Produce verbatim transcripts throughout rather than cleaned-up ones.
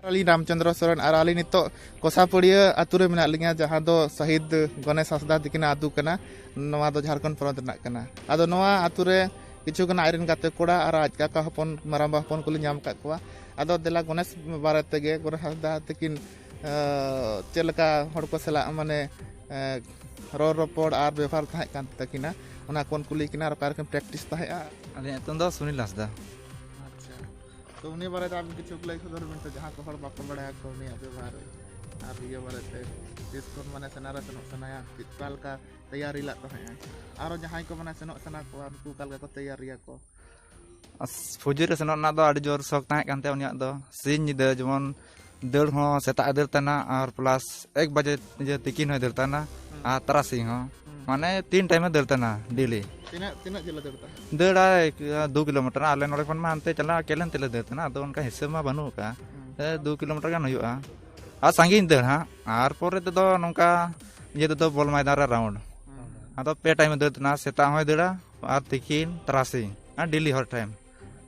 ᱟᱹᱞᱤᱧ ᱨᱟᱢᱪᱚᱸᱫᱽᱨᱚ ᱥᱚᱨᱮᱱ, ᱟᱨ ᱟᱹᱞᱤᱧ ᱱᱤᱛᱚᱜ ᱠᱚᱥᱟᱯᱟᱹᱲᱤᱭᱟᱹ ᱟᱹᱛᱩ ᱨᱮ ᱢᱮᱱᱟᱜ ᱞᱤᱧᱟ, ᱡᱟᱦᱟᱸ ᱫᱚ ᱥᱟᱹᱦᱤᱫ ᱜᱚᱱᱮᱥ ᱦᱟᱸᱥᱫᱟ ᱛᱤᱠᱤᱱᱟᱜ ᱟᱹᱛᱩ ᱠᱟᱱᱟ᱾ ᱱᱚᱣᱟ ᱫᱚ ᱡᱷᱟᱲᱠᱷᱚᱸᱰ ᱯᱚᱱᱚᱛ ᱨᱮᱱᱟᱜ ᱠᱟᱱᱟ᱾ ᱟᱫᱚ ᱱᱚᱣᱟ ᱟᱹᱛᱩ ᱨᱮ ᱠᱤᱪᱷᱩ ᱜᱟᱱ ᱟᱡᱨᱮᱱ ᱜᱟᱛᱮ ᱠᱚᱲᱟ ᱟᱨ ᱟᱡ ᱠᱟᱠᱟ ᱦᱚᱯᱚᱱ, ᱢᱟᱨᱟᱝᱵᱟ ᱦᱚᱯᱚᱱ ᱠᱚᱞᱤᱧ ᱧᱟᱢ ᱟᱠᱟᱫ ᱠᱚᱣᱟ᱾ ᱟᱫᱚ ᱫᱮᱞᱟ ᱜᱚᱱᱮᱥ ᱵᱟᱨᱮ ᱛᱮᱜᱮ, ᱜᱚᱱᱮᱥ ᱦᱟᱸᱥᱫᱟ ᱛᱤᱠᱤᱱ, ᱟᱸ, ᱪᱮᱫ ᱞᱮᱠᱟ ᱦᱚᱲ ᱠᱚ ᱥᱟᱞᱟᱜ, ᱢᱟᱱᱮ, ᱟᱸ, ᱨᱚᱲ ᱨᱚᱯᱚᱲ ᱟᱨ ᱵᱮᱵᱚᱦᱟᱨ ᱛᱟᱦᱮᱸ ᱠᱟᱱ ᱛᱟᱹᱠᱤᱱᱟ, ᱚᱱᱟ ᱠᱚᱵᱚᱱ ᱠᱩᱞᱤ ᱠᱤᱱᱟ ᱟᱨ ᱚᱠᱟ ᱨᱮᱠᱤᱱ practice ᱛᱟᱦᱮᱸᱜᱼᱟ᱾ ᱟᱹᱞᱤᱧᱟᱜ ᱧᱩᱛᱩᱢ ᱫᱚ ᱥᱩᱱᱤᱞ ᱦᱟᱸᱥᱫᱟ᱾ ᱟᱪᱪᱷᱟ, ᱛᱚ ᱩᱱᱤ ᱵᱟᱨᱮᱛᱮ ᱟᱵᱤᱱ ᱠᱤᱪᱷᱩ ᱞᱟᱹᱭ ᱥᱚᱫᱚᱨ ᱵᱤᱱ ᱛᱚ, ᱡᱟᱦᱟᱸ ᱠᱚ ᱦᱚᱲ ᱵᱟᱠᱚ ᱵᱟᱲᱟᱭᱟ ᱠᱚ ᱩᱱᱤᱭᱟᱜ ᱵᱮᱵᱚᱦᱟᱨ ᱟᱨ ᱤᱭᱟᱹ ᱵᱟᱨᱮᱛᱮ, ᱛᱤᱥ ᱠᱷᱚᱱ ᱢᱟᱱᱮ ᱥᱮᱱᱟ ᱨᱮ ᱥᱮᱱᱚᱜ ᱥᱟᱱᱟᱭᱟ, ᱪᱮᱫ, ᱚᱠᱟ ᱞᱮᱠᱟ ᱛᱮᱭᱟᱨᱤ ᱞᱟᱜ ᱛᱟᱦᱮᱸᱜᱼᱟ, ᱟᱨᱚ ᱡᱟᱦᱟᱸᱭ ᱠᱚ ᱢᱟᱱᱮ ᱥᱮᱱᱚᱜ ᱥᱟᱱᱟ ᱠᱚᱣᱟ ᱩᱱᱠᱩ ᱚᱠᱟ ᱞᱮᱠᱟ ᱠᱚ ᱛᱮᱭᱟᱨᱤᱭᱟ ᱠᱚ? ᱟᱥ-, ᱯᱷᱳᱣᱡᱤ ᱨᱮ ᱥᱮᱱᱚᱜ ᱨᱮᱱᱟᱜ ᱫᱚ ᱟᱹᱰᱤ ᱡᱳᱨ ᱥᱚᱠ ᱛᱟᱦᱮᱸ ᱠᱟᱱ ᱛᱟᱭᱟ ᱩᱱᱤᱭᱟᱜ ᱫᱚ᱾ ᱥᱤᱧ ᱧᱤᱫᱟᱹ ᱡᱮᱢᱚᱱ ᱫᱟᱹᱲ ᱦᱚᱸ ᱥᱮᱛᱟᱜ ᱮ ᱫᱟᱹᱲ ᱛᱟᱦᱮᱱᱟ ᱟᱨ plus ᱮᱠ ᱵᱟᱡᱮ ᱤᱭᱟᱹ ᱛᱤᱠᱤᱱ ᱦᱚᱸᱭ ᱫᱟᱹᱲ ᱛᱟᱦᱮᱱᱟ ᱦᱩᱸ᱾ ᱟᱨ ᱛᱟᱨᱟᱥᱤᱧ ᱦᱚᱸ᱾ ᱦᱩᱸ᱾ ᱢᱟᱱᱮ ᱛᱤᱱ time ᱮ ᱫᱟᱹᱲ ᱛᱟᱦᱮᱱᱟ daily᱾ ᱛᱤᱱᱟᱹᱜ, ᱛᱤᱱᱟᱹᱜ ᱡᱷᱟᱹᱞ ᱮ ᱫᱟᱹᱲ ᱛᱟᱦᱮᱸᱫ? ᱫᱟᱹᱲᱟᱭ ᱫᱩ kilometer᱾ ᱟᱞᱮ ᱱᱚᱰᱮ ᱠᱷᱚᱱ ᱢᱟ ᱦᱟᱱᱛᱮ ᱪᱟᱞᱟᱜ ᱠᱮᱞᱮᱱ ᱛᱮᱞᱮ ᱫᱟᱹᱲ ᱛᱟᱦᱮᱱᱟ, ᱟᱫᱚ ᱚᱱᱠᱟ ᱦᱤᱥᱟᱹᱵ ᱢᱟ ᱵᱟᱹᱱᱩᱜ ᱟᱠᱟᱫᱼᱟ᱾ ᱦᱩᱸ᱾ ᱮ, ᱫᱩ kilometer ᱜᱟᱱ ᱦᱩᱭᱩᱜᱼᱟ᱾ ᱟᱨ ᱥᱟᱺᱜᱤᱧ ᱫᱟᱹᱲ ᱦᱟᱸᱜ᱾ ᱟᱨ ᱯᱚᱨᱮ ᱛᱮᱫᱚ ᱱᱚᱝᱠᱟ ᱤᱭᱟᱹ ᱛᱮᱫᱚ ᱵᱚᱞ ᱢᱚᱭᱫᱟᱱ ᱨᱮ round᱾ ᱦᱩᱸ᱾ ᱟᱫᱚ ᱯᱮ time ᱮ ᱫᱟᱹᱲ ᱛᱟᱦᱮᱱᱟ, ᱥᱮᱛᱟᱜ ᱦᱚᱸᱭ ᱫᱟᱹᱲᱟ ᱟᱨ ᱛᱤᱠᱤᱱ ᱛᱟᱨᱟᱥᱤᱧ᱾ ᱟᱨ daily ᱦᱚᱨ time᱾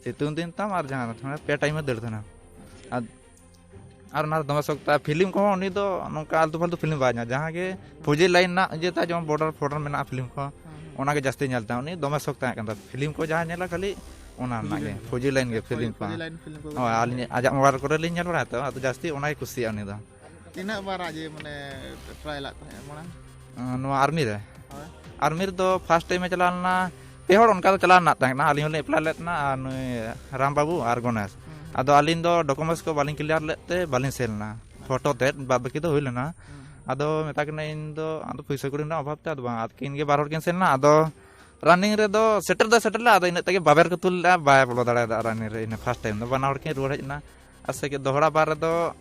ᱥᱤᱛᱩᱝ ᱫᱤᱱ ᱛᱟᱢ ᱟᱨ ᱡᱟᱦᱟᱸ ᱯᱮ time ᱮ ᱫᱟᱹᱲ ᱛᱟᱦᱮᱱᱟ᱾ ᱟᱨ, ᱟᱨ ᱚᱱᱟ ᱫᱚᱢᱮ ᱥᱚᱠᱛᱟ᱾ ᱯᱷᱤᱞᱢ ᱠᱚᱦᱚᱸ ᱩᱱᱤ ᱫᱚ ᱱᱚᱝᱠᱟ ᱟᱞᱛᱩ ᱯᱷᱟᱞᱛᱩ ᱯᱷᱤᱞᱢ ᱵᱟᱭ ᱧᱮᱞᱟ᱾ ᱡᱟᱦᱟᱸ ᱜᱮ ᱯᱷᱳᱣᱡᱤ line ᱨᱮᱱᱟᱜ ᱤᱭᱟᱹ ᱛᱟᱭ, ᱡᱮᱢᱚᱱ border ᱯᱷᱚᱰᱟᱨ ᱢᱮᱱᱟᱜᱼᱟ ᱯᱷᱤᱞᱢ ᱠᱚ, ᱦᱩᱸ, ᱦᱩᱸ᱾ ᱚᱱᱟ ᱜᱮ ᱡᱟᱹᱥᱛᱤ ᱧᱮᱞ ᱛᱟᱭᱟ᱾ ᱩᱱᱤ ᱫᱚᱢᱮ ᱥᱚᱠ ᱛᱟᱦᱮᱸ ᱠᱟᱱ ᱛᱟᱭᱟ᱾ ᱯᱷᱤᱞᱢ ᱠᱚ ᱡᱟᱦᱟᱸ ᱧᱮᱞᱟ ᱠᱷᱟᱹᱞᱤ ᱚᱱᱟ ᱯᱷᱳᱣᱡᱤ ᱨᱮᱱᱟᱜ ᱜᱮ, line ᱜᱮ᱾ ᱯᱷᱳᱣᱡᱤ line ᱜᱮ ᱯᱷᱤᱞᱢ ᱠᱚ᱾ ᱯᱷᱳᱣᱡᱤ line ᱯᱷᱤᱞᱢ ᱠᱚᱜᱮ ᱦᱳᱭ, ᱧᱮᱞ ᱟᱹᱞᱤᱧ ᱠᱚᱣᱟ᱾ ᱟᱡᱟᱜ mobile ᱠᱚᱨᱮ ᱞᱤᱧ ᱧᱮᱞ ᱵᱟᱲᱟᱭᱟ ᱛᱚ, ᱟᱫᱚ ᱡᱟᱹᱥᱛᱤ ᱚᱱᱟ ᱜᱮ ᱠᱩᱥᱤᱭᱟᱜᱼᱟ ᱩᱱᱤ ᱫᱚ᱾ ᱛᱤᱱᱟᱹᱜ ᱵᱟᱨ ᱟᱡ ᱮ ᱢᱟᱱᱮ try ᱞᱟᱜ ᱛᱟᱦᱮᱸᱫ ᱢᱟᱲᱟᱝ? ᱟᱸ, ᱱᱚᱣᱟ army ᱨᱮ? ᱦᱳᱭ᱾ Army ᱨᱮᱫᱚ first time ᱮ ᱪᱟᱞᱟᱣ ᱞᱮᱱᱟ, ᱯᱮ ᱦᱚᱲ ᱚᱱᱠᱟ ᱫᱚ ᱪᱟᱞᱟᱣ ᱨᱮᱱᱟᱜ ᱛᱟᱦᱮᱸ ᱠᱟᱱᱟ᱾ ᱟᱹᱞᱤᱧ ᱦᱚᱸᱞᱤᱧ apply ᱞᱮᱫ ᱛᱟᱦᱮᱱᱟ ᱟᱨ ᱱᱩᱭ ᱨᱟᱢ ᱵᱟᱹᱵᱩ ᱟᱨ ᱜᱚᱱᱮᱥ᱾ ᱦᱩᱸ, ᱦᱩᱸ᱾ ᱟᱫᱚ ᱟᱹᱞᱤᱧ ᱫᱚ documents ᱠᱚ ᱵᱟᱹᱞᱤᱧ clear ᱞᱮᱫ ᱛᱮ ᱵᱟᱹᱞᱤᱧ ᱥᱮᱱ ᱞᱮᱱᱟ᱾ ᱦᱩᱸ᱾ Photo ᱛᱮᱫ ᱵᱟᱫ ᱵᱟᱹᱠᱤ ᱫᱚ ᱦᱩᱭ ᱞᱮᱱᱟ᱾ ᱦᱩᱸ, ᱦᱩᱸ᱾ ᱟᱫᱚ ᱢᱮᱛᱟ ᱠᱤᱱᱟᱹᱧ ᱤᱧ ᱫᱚ, ᱟᱫᱚ ᱯᱩᱭᱥᱟᱹ ᱠᱩᱲᱤ ᱨᱮᱱᱟᱜ ᱚᱵᱷᱟᱵ ᱛᱮ ᱟᱫᱚ ᱵᱟᱝ, ᱟᱹᱠᱤᱱ ᱜᱮ ᱵᱟᱨ ᱦᱚᱲ ᱠᱤᱱ ᱥᱮᱱ ᱞᱮᱱᱟ᱾ ᱟᱫᱚ running ᱨᱮᱫᱚ ᱥᱮᱴᱮᱨ ᱫᱚ ᱥᱮᱴᱮᱨ ᱞᱮᱱᱟ, ᱟᱫᱚ ᱤᱱᱟᱹᱜ ᱛᱮᱜᱮ ᱵᱟᱵᱮᱨ ᱠᱚ ᱛᱩᱞ ᱞᱮᱫᱼᱟ, ᱵᱟᱭ ᱵᱚᱞᱚ ᱫᱟᱲᱮᱭᱟᱫᱟ running ᱨᱮ᱾ ᱤᱱᱟᱹ first time ᱫᱚ ᱵᱟᱱᱟ ᱦᱚᱲ ᱠᱤᱱ ᱨᱩᱣᱟᱹᱲ ᱦᱮᱡ ᱮᱱᱟ᱾ ᱟᱨ ᱥᱮ ᱫᱚᱦᱲᱟ ᱵᱟᱨ ᱨᱮᱫᱚ,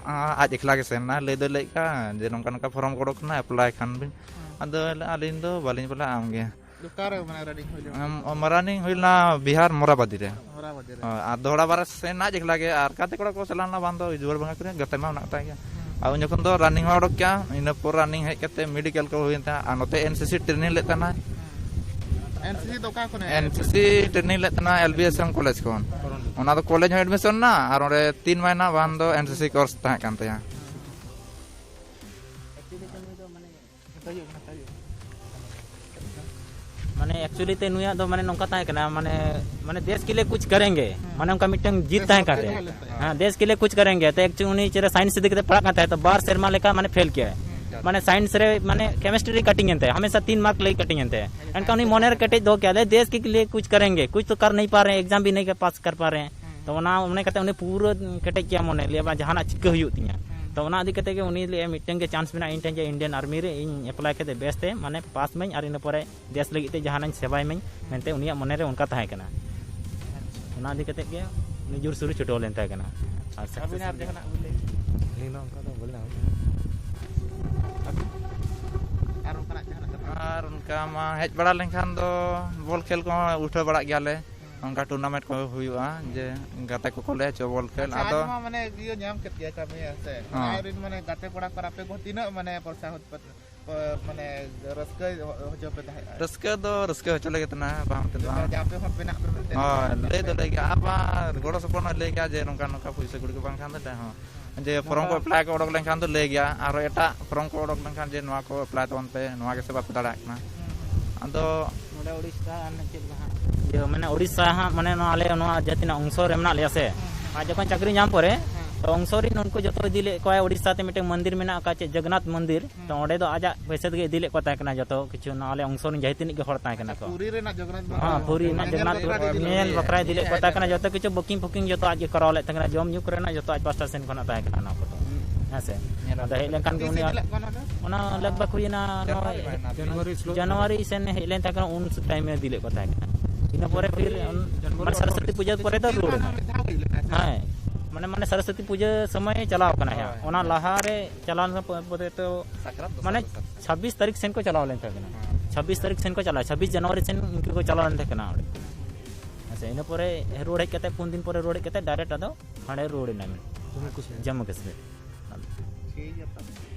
ᱟᱸ, ᱟᱡ ᱮᱠᱞᱟ ᱜᱮ ᱥᱮᱱ ᱮᱱᱟ᱾ ᱞᱟᱹᱭ ᱫᱚ ᱞᱟᱹᱭᱮᱫ ᱠᱟᱱ ᱡᱮ ᱱᱚᱝᱠᱟ ᱱᱚᱝᱠᱟ form ᱠᱚ ᱚᱰᱚᱠ ᱠᱟᱱᱟ, apply ᱠᱷᱟᱱ ᱵᱤᱱ᱾ ᱦᱩᱸ᱾ ᱟᱫᱚ ᱟᱹᱞᱤᱧ ᱫᱚ ᱵᱟᱹᱞᱤᱧ ᱵᱚᱞᱮ, ᱟᱢ ᱜᱮ᱾ ᱚᱠᱟᱨᱮ ᱢᱟᱱᱮ running ᱦᱩᱭ ᱞᱮᱱᱟ? ᱟᱢ, ᱚ, running ᱦᱩᱭ ᱞᱮᱱᱟ ᱵᱤᱦᱟᱨ ᱢᱚᱨᱟᱵᱟᱫᱤ ᱨᱮ᱾ ᱢᱚᱨᱟᱵᱟᱫᱤ ᱨᱮ᱾ ᱦᱳᱭ, ᱟᱨ ᱫᱚᱦᱲᱟ ᱵᱟᱨ ᱥᱮᱱ ᱟᱡ ᱮᱠᱞᱟ ᱜᱮ, ᱟᱨ ᱜᱟᱛᱮ ᱠᱚᱲᱟ ᱠᱚ ᱪᱟᱞᱟᱣ ᱞᱮᱱᱟ, ᱵᱟᱝ ᱫᱚ ᱡᱩᱣᱟᱹᱲ ᱵᱚᱸᱜᱟ ᱠᱚᱨᱮ ᱜᱟᱛᱮ ᱢᱟ ᱢᱮᱱᱟᱜ ᱛᱟᱭ ᱜᱮ᱾ ᱦᱩᱸ᱾ ᱟᱨ ᱩᱱ ᱡᱚᱠᱷᱚᱱ ᱫᱚ running ᱦᱚᱸ ᱚᱰᱚᱠ ᱠᱮᱜᱼᱟ, ᱤᱱᱟᱹ ᱯᱚᱨ running ᱦᱮᱡ ᱠᱟᱛᱮ medical ᱠᱚ ᱦᱩᱭᱮᱱ ᱛᱟᱭᱟ, ᱟᱨ ᱱᱚᱛᱮ NCC training ᱞᱮᱫ ᱛᱟᱦᱮᱱᱟᱭ᱾ ᱦᱩᱸ᱾ ᱮᱱ ᱥᱤ ᱥᱤ ᱫᱚ ᱚᱠᱟ ᱠᱷᱚᱱᱮ? ᱮᱱ ᱥᱤ ᱥᱤ ᱴᱨᱮᱱᱤᱝ ᱞᱮᱫ ᱛᱟᱦᱮᱱᱟ L B S M college ᱠᱷᱚᱱ᱾ ᱚᱱᱟ ᱫᱚ ᱠᱚᱞᱮᱡᱽ ᱦᱚᱸ ᱮᱰᱢᱤᱥᱚᱱ ᱮᱱᱟ, ᱟᱨ ᱚᱸᱰᱮ ᱛᱤᱱ ᱢᱟᱭᱱᱟ ᱵᱟᱱ ᱫᱚ ᱮᱱ ᱥᱤ ᱥᱤ ᱠᱳᱨᱥ ᱛᱟᱦᱮᱸ ᱠᱟᱱ ᱛᱟᱭᱟ᱾ ᱢᱟᱱᱮ ᱮᱠᱪᱩᱭᱮᱞᱤ ᱛᱮ ᱱᱩᱭᱟᱜ ᱫᱚ ᱢᱟᱱᱮ ᱱᱚᱝᱠᱟ ᱛᱟᱦᱮᱸ ᱠᱟᱱᱟ, ᱢᱟᱱᱮ ᱢᱟᱱᱮ ᱫᱮᱥ ᱠᱮ ᱞᱤᱭᱮ ᱠᱩᱪ ᱠᱟᱨᱮᱝᱜᱮ, ᱢᱟᱱᱮ ᱚᱱᱠᱟ ᱢᱤᱫᱴᱟᱝ ᱡᱤᱫ ᱛᱟᱦᱮᱸ ᱠᱟᱱ ᱛᱟᱭᱟ᱾ ᱦᱮᱸ, ᱫᱮᱥ ᱠᱮ ᱞᱤᱭᱮ ᱠᱩᱪ ᱠᱟᱨᱮᱝᱜᱮ᱾ ᱛᱚ ᱮᱠᱪᱩᱭᱮᱞᱤ ᱩᱱᱤ ᱪᱮᱫ ᱨᱮ ᱥᱟᱭᱮᱱᱥ ᱤᱫᱤ ᱠᱟᱛᱮ ᱯᱟᱲᱦᱟᱜ ᱠᱟᱱ ᱛᱟᱦᱮᱸᱫ, ᱛᱚ ᱵᱟᱨ ᱥᱮᱨᱢᱟ ᱞᱮᱠᱟ ᱢᱟᱱᱮ ᱯᱷᱮᱞ ᱠᱮᱜᱼᱟᱭ᱾ ᱢᱟᱱᱮ ᱥᱟᱭᱮᱱᱥ ᱨᱮ ᱢᱟᱱᱮ ᱠᱮᱢᱤᱥᱴᱨᱤ ᱨᱮ ᱠᱟᱴᱤᱝ ᱮᱱ ᱛᱟᱭᱟ, ᱦᱟᱢᱮᱥᱟ ᱛᱤᱱ ᱢᱟᱨᱠ ᱞᱟᱹᱜᱤᱫ ᱠᱟᱴᱤᱝ ᱮᱱ ᱛᱟᱭᱟ᱾ ᱮᱱᱠᱷᱟᱱ ᱩᱱᱤ ᱢᱚᱱᱮ ᱨᱮ ᱠᱮᱴᱮᱡ ᱫᱚᱦᱚ ᱠᱮᱜᱼᱟ, ᱫᱮᱥ ᱠᱮ ᱞᱤᱭᱮ ᱠᱩᱪ ᱠᱟᱨᱮᱝᱜᱮ, ᱠᱩᱪ ᱛᱚ ᱠᱟᱨ ᱱᱟᱦᱤ ᱯᱟ ᱨᱮ ᱦᱮᱸ, ᱮᱠᱡᱟᱢ ᱵᱷᱤ ᱱᱟᱦᱤ ᱯᱟᱥ ᱠᱟᱨ ᱯᱟ ᱨᱮ ᱦᱮᱸ᱾ ᱛᱚ ᱚᱱᱟ ᱢᱚᱱᱮ ᱠᱟᱛᱮ ᱩᱱᱤ ᱯᱩᱨᱟᱹ ᱠᱮᱴᱮᱡ ᱠᱮᱜᱼᱟ ᱢᱚᱱᱮ, ᱞᱟᱹᱭᱟ ᱵᱟᱝ ᱡᱟᱦᱟᱱᱟᱜ ᱪᱤᱠᱟᱹ ᱦᱩᱭᱩᱜ ᱛᱤᱧᱟ᱾ ᱛᱚ ᱚᱱᱟ ᱤᱫᱤ ᱠᱟᱛᱮ ᱜᱮ ᱩᱱᱤ ᱞᱟᱹᱭᱟ ᱢᱤᱫᱴᱟᱝ ᱜᱮ ᱪᱟᱱᱥ ᱢᱮᱱᱟᱜᱼᱟ ᱤᱧ ᱴᱷᱮᱱ ᱡᱮ ᱤᱱᱰᱤᱭᱟᱱ ᱟᱨᱢᱤ ᱨᱮ ᱤᱧ ᱮᱯᱞᱟᱭ ᱠᱟᱛᱮ ᱵᱮᱥ ᱛᱮ ᱢᱟᱱᱮ ᱯᱟᱥ ᱢᱟᱹᱧ ᱟᱨ ᱤᱱᱟᱹ ᱯᱚᱨᱮ ᱫᱮᱥ ᱞᱟᱹᱜᱤᱫ ᱛᱮ ᱡᱟᱦᱟᱱᱟᱜ ᱤᱧ ᱥᱮᱵᱟᱭ ᱢᱟᱹᱧ ᱢᱮᱱᱛᱮ ᱩᱱᱤᱭᱟᱜ ᱢᱚᱱᱮ ᱨᱮ ᱚᱱᱠᱟ ᱛᱟᱦᱮᱸ ᱠᱟᱱᱟ᱾ ᱚᱱᱟ ᱤᱫᱤ ᱠᱟᱛᱮ ᱜᱮ ᱩᱱᱤ ᱡᱳᱨ ᱥᱩᱨᱩ ᱪᱷᱩᱴᱟᱹᱣ ᱞᱮᱱ ᱛᱟᱦᱮᱸ ᱠᱟᱱᱟ᱾ ᱟᱨ ᱟᱹᱵᱤᱱ ᱥᱟᱠᱥᱮᱥ ᱟᱨ ᱡᱟᱦᱟᱱᱟᱜ ᱵᱤᱱ ᱞᱟᱹᱭ? ᱟᱹᱞᱤᱧ ᱫᱚ ᱚᱱᱠᱟ ᱫᱚ ᱵᱟᱹᱞᱤᱧ ᱟᱹᱵᱤᱱ ᱟᱨ ᱚᱱᱠᱟᱱᱟᱜ ᱡᱟᱦᱟᱱᱟᱜ ᱠᱟᱛᱷᱟ? ᱟᱨ ᱚᱱᱠᱟ ᱢᱟ ᱦᱮᱡ ᱵᱟᱲᱟ ᱞᱮᱱᱠᱷᱟᱱ ᱫᱚ ᱵᱚᱞ ᱠᱷᱮᱞ ᱠᱚᱦᱚᱸ ᱩᱴᱷᱟᱹᱣ ᱵᱟᱲᱟᱜ ᱜᱮᱭᱟᱞᱮ᱾ ᱚᱱᱠᱟ ᱴᱩᱨᱱᱟᱢᱮᱱᱴ ᱠᱚ ᱦᱩᱭᱩᱜᱼᱟ, ᱡᱮ ᱜᱟᱛᱮ ᱠᱚᱠᱚ ᱞᱟᱹᱭ ᱦᱚᱪᱚ ᱵᱚᱞ ᱠᱷᱮᱞ᱾ ᱟᱪᱪᱷᱟ, ᱟᱫᱚ ᱟᱡ ᱢᱟ ᱢᱟᱱᱮ ᱤᱭᱟᱹ ᱧᱟᱢ ᱠᱮᱫ ᱜᱮᱭᱟ ᱠᱟᱹᱢᱤ, ᱦᱮᱸ ᱥᱮ? ᱦᱚᱸ᱾ ᱟᱡ ᱨᱮᱱ ᱢᱟᱱᱮ ᱜᱟᱛᱮ ᱠᱚᱲᱟ ᱠᱚ ᱟᱯᱮ ᱠᱚ ᱛᱤᱱᱟᱹᱜ ᱢᱟᱱᱮ ᱯᱚᱭᱥᱟ ᱦᱚᱛ ᱯᱚᱛ-, ᱯᱚ-, ᱢᱟᱱᱮ ᱨᱟᱹᱥᱠᱟᱹ ᱦᱚᱪᱚ ᱯᱮ ᱛᱟᱦᱮᱸᱫ? ᱨᱟᱹᱥᱠᱟᱹ ᱫᱚ ᱨᱟᱹᱥᱠᱟᱹ ᱦᱚᱪᱚ ᱞᱮᱜᱮ ᱛᱟᱦᱮᱱᱟ, ᱵᱟᱝ ᱛᱮ ᱵᱟᱝ᱾ ᱡᱮ ᱟᱯᱮ ᱦᱚᱸ ᱢᱮᱱᱟᱜ ᱯᱮ ᱢᱮᱱᱛᱮ ᱦᱳᱭ, ᱞᱟᱹᱭ ᱫᱚ ᱞᱟᱹᱭ ᱜᱮᱭᱟ, ᱟᱨ ᱵᱟᱝ ᱜᱚᱲᱚ ᱥᱚᱯᱚᱦᱚᱫ ᱦᱚᱸ ᱞᱟᱹᱭ ᱜᱮᱭᱟ ᱡᱮ ᱱᱚᱝᱠᱟ ᱱᱚᱝᱠᱟ ᱯᱩᱭᱥᱟᱹ ᱠᱩᱲᱤ ᱠᱚ ᱵᱟᱝ ᱠᱷᱟᱱ ᱫᱚ ᱦᱚᱸ᱾ ᱡᱮ ᱯᱷᱨᱚᱢ ᱠᱚ ᱮᱯᱞᱟᱭ ᱠᱚ ᱚᱰᱚᱠ ᱞᱮᱱᱠᱷᱟᱱ ᱫᱚ ᱞᱟᱹᱭ ᱜᱮᱭᱟ, ᱟᱨᱦᱚᱸ ᱮᱴᱟᱜ ᱯᱷᱨᱚᱢ ᱠᱚ ᱚᱰᱚᱠ ᱞᱮᱱᱠᱷᱟᱱ ᱡᱮ ᱱᱚᱣᱟ ᱠᱚ ᱮᱯᱞᱟᱭ ᱛᱟᱵᱚᱱ ᱯᱮ, ᱱᱚᱣᱟ ᱜᱮᱥᱮ ᱵᱟᱯᱮ ᱫᱟᱲᱮᱭᱟᱜ ᱠᱟᱱᱟ᱾ ᱟᱫᱚ ᱱᱚᱰᱮ ᱩᱲᱤᱥᱥᱟ ᱟᱨ ᱪᱮᱫ ᱞᱮᱠᱟ ᱦᱟᱸᱜ? ᱤᱭᱟᱹ, ᱢᱟᱱᱮ ᱩᱲᱤᱥᱥᱟ ᱦᱟᱸᱜ, ᱢᱟᱱᱮ ᱱᱚᱣᱟ ᱟᱞᱮ ᱱᱚᱣᱟ ᱡᱟᱦᱟᱸ ᱛᱤᱱᱟᱹᱜ ᱚᱝᱥᱚ ᱨᱮ ᱢᱮᱱᱟᱜ ᱞᱮᱭᱟ ᱥᱮ, ᱟᱨ ᱡᱚᱠᱷᱚᱱ ᱪᱟᱹᱠᱨᱤ ᱧᱟᱢ ᱯᱚᱨᱮ, ᱛᱚ ᱚᱝᱥᱚ ᱨᱤᱱ ᱩᱱᱠᱩ ᱡᱚᱛᱚ ᱤᱫᱤ ᱞᱮᱫ ᱠᱚᱣᱟᱭ ᱩᱲᱤᱥᱥᱟ ᱛᱮ ᱢᱤᱫᱴᱮᱱ ᱢᱚᱱᱫᱤᱨ ᱢᱮᱱᱟᱜ ᱟᱠᱟᱫ, ᱪᱮᱫ ᱡᱚᱜᱚᱱᱱᱟᱛᱷ ᱢᱚᱱᱫᱤᱨ, ᱛᱚ ᱚᱸᱰᱮ ᱫᱚ ᱟᱡᱟᱜ ᱯᱚᱭᱥᱟ ᱛᱮᱜᱮ ᱤᱫᱤ ᱞᱮᱫ ᱠᱚ ᱛᱟᱦᱮᱸ ᱠᱟᱱᱟ ᱡᱚᱛᱚ ᱠᱤᱪᱷᱩ, ᱱᱚᱣᱟ ᱟᱞᱮ ᱚᱝᱥᱚ ᱨᱤᱱ ᱡᱟᱦᱟᱸ ᱛᱤᱱᱟᱹᱜ ᱜᱮ ᱦᱚᱲ ᱛᱟᱦᱮᱸ ᱠᱟᱱᱟ ᱠᱚ᱾ ᱯᱩᱨᱤ ᱨᱮᱱᱟᱜ ᱡᱚᱜᱚᱱᱱᱟᱛᱷ ᱦᱮᱸ, ᱢᱚᱱᱫᱤᱨ ᱯᱩᱨᱤ ᱨᱮᱱᱟᱜ ᱧᱮᱞ ᱡᱚᱜᱚᱱᱱᱟᱛᱷ ᱵᱟᱠᱷᱨᱟ ᱤᱫᱤ ᱞᱮᱫ ᱠᱚ ᱛᱟᱦᱮᱸ ᱠᱟᱱᱟ ᱡᱚᱛᱚ ᱠᱤᱪᱷᱩ᱾ ᱵᱩᱠᱤᱝ ᱯᱷᱩᱠᱤᱝ ᱡᱚᱛᱚ ᱟᱡ ᱜᱮ ᱠᱚᱨᱟᱣ ᱞᱮᱫ ᱛᱟᱦᱮᱸ ᱠᱟᱱᱟ, ᱡᱚᱢ ᱧᱩ ᱠᱚᱨᱮᱱᱟᱜ ᱡᱚᱛᱚ ᱟᱡ ᱯᱟᱥᱴᱟ ᱥᱮᱱ ᱠᱷᱚᱱᱟᱜ ᱛᱟᱦᱮᱸ ᱠᱟᱱᱟ ᱚᱱᱟ ᱠᱚᱫᱚ᱾ ᱦᱮᱸ ᱥᱮ? ᱟᱫᱚ ᱦᱮᱡ ᱞᱮᱱᱠᱷᱟᱱ ᱜᱮ ᱩᱱᱤ ᱚᱱᱟ ᱞᱟᱜᱽ ᱵᱷᱟᱜᱽ ᱦᱩᱭᱮᱱᱟ ᱱᱚᱜᱼᱚᱭ ᱡᱟᱱᱩᱣᱟᱨᱤ ᱥᱳᱞᱳ ᱡᱟᱱᱩᱣᱟᱨᱤ ᱥᱮᱱ ᱦᱮᱡ ᱞᱮᱱ ᱛᱟᱦᱮᱸ ᱠᱟᱱᱟ, ᱩᱱ ᱴᱟᱭᱤᱢ ᱮ ᱤᱫᱤ ᱞᱮᱫ ᱠᱚ ᱛᱟᱦᱮᱸ ᱠᱟᱱᱟ᱾ ᱤᱱᱟᱹ ᱯᱚᱨᱮ ᱯᱷᱤᱨ ᱡᱟᱱᱩᱣᱟᱨᱤ ᱢᱟᱱᱮ ᱥᱚᱨᱚᱥᱚᱛᱤ ᱯᱩᱡᱟᱹ ᱯᱚᱨᱮ ᱫᱚ ᱨᱩᱣᱟᱹᱲ ᱮᱱᱟ᱾ ᱦᱮᱸ, ᱢᱟᱱᱮ ᱢᱟᱱᱮ ᱥᱚᱨᱚᱥᱚᱛᱤ ᱯᱩᱡᱟᱹ ᱥᱚᱢᱚᱭ ᱪᱟᱞᱟᱣ ᱠᱟᱱᱟ ᱦᱟᱸᱜ᱾ ᱦᱳᱭ᱾ ᱚᱱᱟ ᱞᱟᱦᱟ ᱨᱮ ᱪᱟᱞᱟᱣ ᱞᱮᱱᱟ ᱯᱚᱨᱮ ᱛᱚ ᱥᱟᱠᱨᱟᱛ ᱫᱚᱥᱟᱨ ᱢᱟᱱᱮ ᱫᱚᱥᱟᱨ᱾ ᱪᱷᱟᱵᱵᱤᱥ ᱛᱟᱹᱨᱤᱠᱷ ᱥᱮᱱ ᱠᱚ ᱪᱟᱞᱟᱣ ᱞᱮᱱ ᱛᱟᱦᱮᱸ ᱠᱟᱱᱟ᱾ ᱦᱮᱸ᱾ ᱪᱷᱟᱵᱵᱤᱥ ᱛᱟᱹᱨᱤᱠᱷ ᱥᱮᱱ ᱠᱚ ᱪᱟᱞᱟᱣ, ᱪᱷᱟᱵᱵᱤᱥ ᱡᱟᱱᱩᱣᱟᱨᱤ ᱥᱮᱱ ᱩᱱᱠᱩ ᱠᱚ ᱪᱟᱞᱟᱣ ᱞᱮᱱ ᱛᱟᱦᱮᱸ ᱠᱟᱱᱟ ᱚᱸᱰᱮ᱾ ᱟᱪᱪᱷᱟ, ᱤᱱᱟᱹ ᱯᱚᱨᱮ ᱨᱩᱣᱟᱹᱲ ᱦᱮᱡ ᱠᱟᱛᱮ, ᱯᱩᱱ ᱫᱤᱱ ᱯᱚᱨᱮ ᱨᱩᱣᱟᱹᱲ ᱦᱮᱡ ᱠᱟᱛᱮ ᱰᱟᱭᱨᱮᱠᱴ ᱟᱫᱚ ᱦᱟᱸᱰᱮ ᱨᱩᱣᱟᱹᱲ ᱮᱱᱟᱭ᱾ ᱡᱚᱢᱢᱩ ᱠᱟᱥᱢᱤᱨ᱾ ᱡᱚᱢᱢᱩ ᱠᱟᱥᱢᱤᱨ᱾ ᱴᱷᱤᱠ ᱜᱮᱭᱟ ᱛᱚᱵᱮ᱾